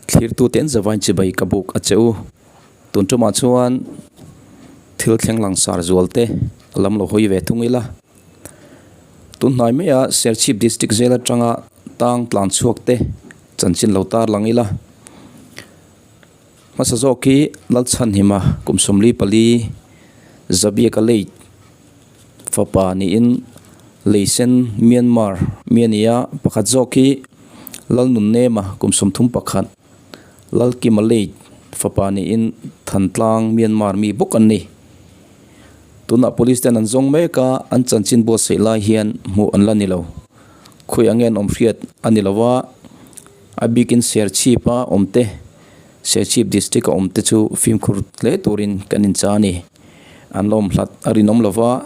Thlirtute an zavain chibai ka buk a che u. Tun tumah chuan thil thleng langsar zual te lam lo hawi ve thung ila. Tun hnai maia Serchhip District zel atanga tang tlan chhuak te chanchin lo tar lang ila. Hmasa zawk hi Lalchhanhima kum 44 Zabiaka late fapa niin Leisen Myanmar mi a ni a, pakhat zawk hi Lalnunnema kum 31 Lalkima late fapa niin Thantlang Myanmar mi bawk an ni. Tunah police ten an zawng mek a, an chanchin buatsaih lai hian hmuh an la ni lo. Khawi ang nge an awm hriat a ni lo a. A bikin Serchhip a awm te, Serchhip district a awm te chu fimkhur hle turin kan incha a ni. An la awm hlat a rinawm lo va,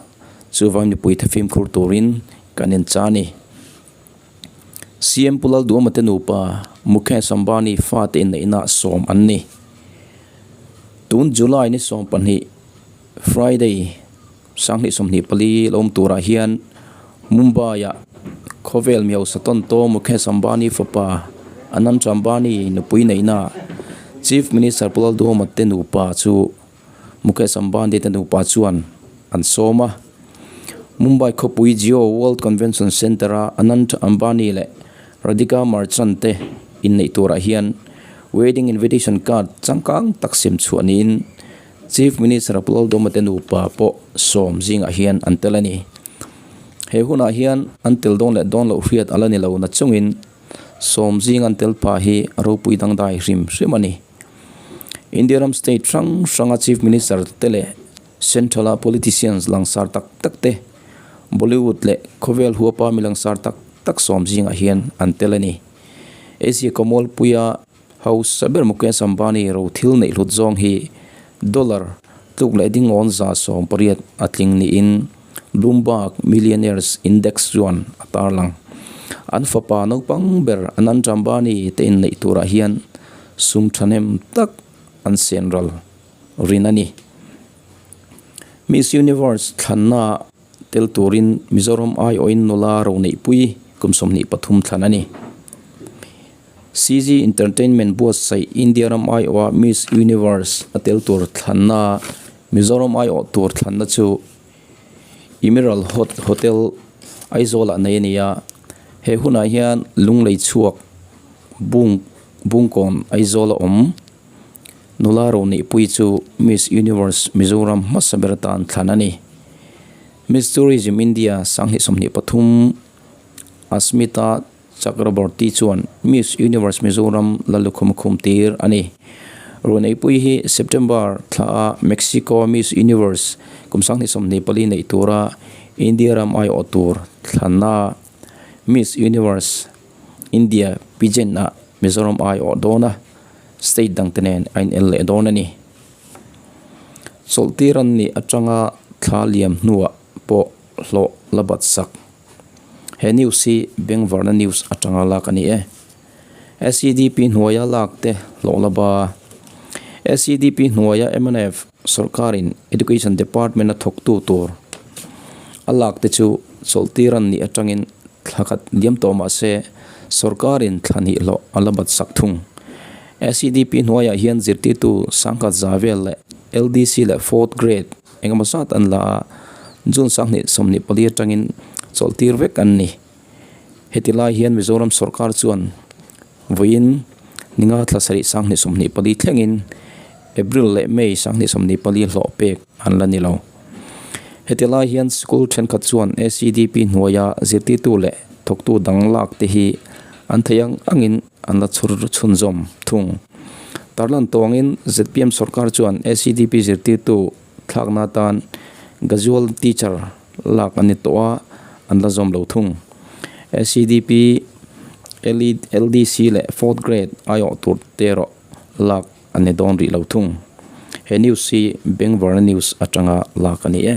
chuvang mipui te fimkhur turin kan incha a ni. CM Pu Lalduhawma te nupa Mukesh Ambani fate inneihna sawm an ni. Tun July ni 12 Friday 2024 lawm turah hian Mumbai-ah khawvel mi hausa tawn tawh Mukesh Ambani fapa Anant Ambani nupui neihna Chief Minister Pu Lalduhawma te nupa chu Mukesh Ambani te nupa chuan an sawm a. Mumbai khawpui Jio World Convention Centre-a Anant Ambani leh Radhika Merchant te inneih turah hian wedding invitation card changkang tak sem chhuah niin Chief Minister Pu Lalduhawma te nupa pawh sawm zingah hian an tel a ni. He hunah hian an tel dawn leh dawn loh hriat a la ni lo na chungin sawm zing an tel pah hi ropui dangdai hrim hrim a ni. India ram state hrang hranga Chief Minister te leh Central-a politicians langsar tak tak te, Bollywood leh khawvel huapa mi langsar tak tak sawm zingah hian an tel a ni. Asia Kawmawlpuia Hausa ber Mukesh Ambani ro thil neih hlut zawng hi dollar tluk leh dingawn 180 a tling niin Bloomberg Millionaires Index chuan a tarlang. An fapa naupang ber Anant Ambani te inneih turah hian sum thahnem tak an sen ral rin a ni. Miss Universe thlanna tel turin Mizoram aiawhin nula ro neihpui kum 23 thlan a ni. CG Entertainment buatsaih India ram aiawha Miss Universe a tel tur thlanna Mizoram aiawh tur thlanna chu Emerald Hotel Aizawlah nei a ni a. He hunah hian Lunglei chhuak Bung Bungkawn Aizawl a awm. Nula ro neihpui chu Miss Universe Mizoram hmasa ber atan thlan a ni. Miss Tourism India 2023 Asmita Chakraborty chuan Miss Universe Mizoram la lukhum a khum tir a ni. Runeipui hi September thla a Mexico Miss Universe kum 2024 neih tura India ram aiawh tur thlanna Miss Universe India pageant ah Mizoram aiawh dawn a, state dangte nen a inel leh dawn a ni. Chawlhtir an nih atanga thla liam hnuah pawh hlawh la bat sak. He news hi Bengvarna news atanga lak a ni e. SEDP hnuaia lak te hlawh la ba. SEDP hnuaia mnf sorkarin Education Department a thawktu tur a lak te chu chawlhtir an nih atangin thla khat liam tawh mah se sorkarin thla hnih hlawh a la bat sak thung. SEDP hnuaiah hian zirtirtu sangkhat za vel leh LDC leh fourth grade Engemaw zat an la a, June 2024 atangin chawlhtir vek an ni. Heti lai hian Mizoram sorkar chuan vawiin ninga thla sarih 2024 thlengin April leh May 2024 hlawh pek an la ni lo. Heti lai hian school thenkhat chuan SEDP hnuaia zirtirtu leh thawktu dang lak te hi an theih ang angin an la chhur chhunzawm thung. Tarlan tawngin zpm sorkar chuan SEDP zirtirtu thlakna atan casual teacher lak an ni tawh a, an la zawm lo thung. SEDP, LDC leh fourth grade aiawh tur te erawh lak an ni dawn rih lo thung. He news hi Bengvarna news atanga lak a ni e.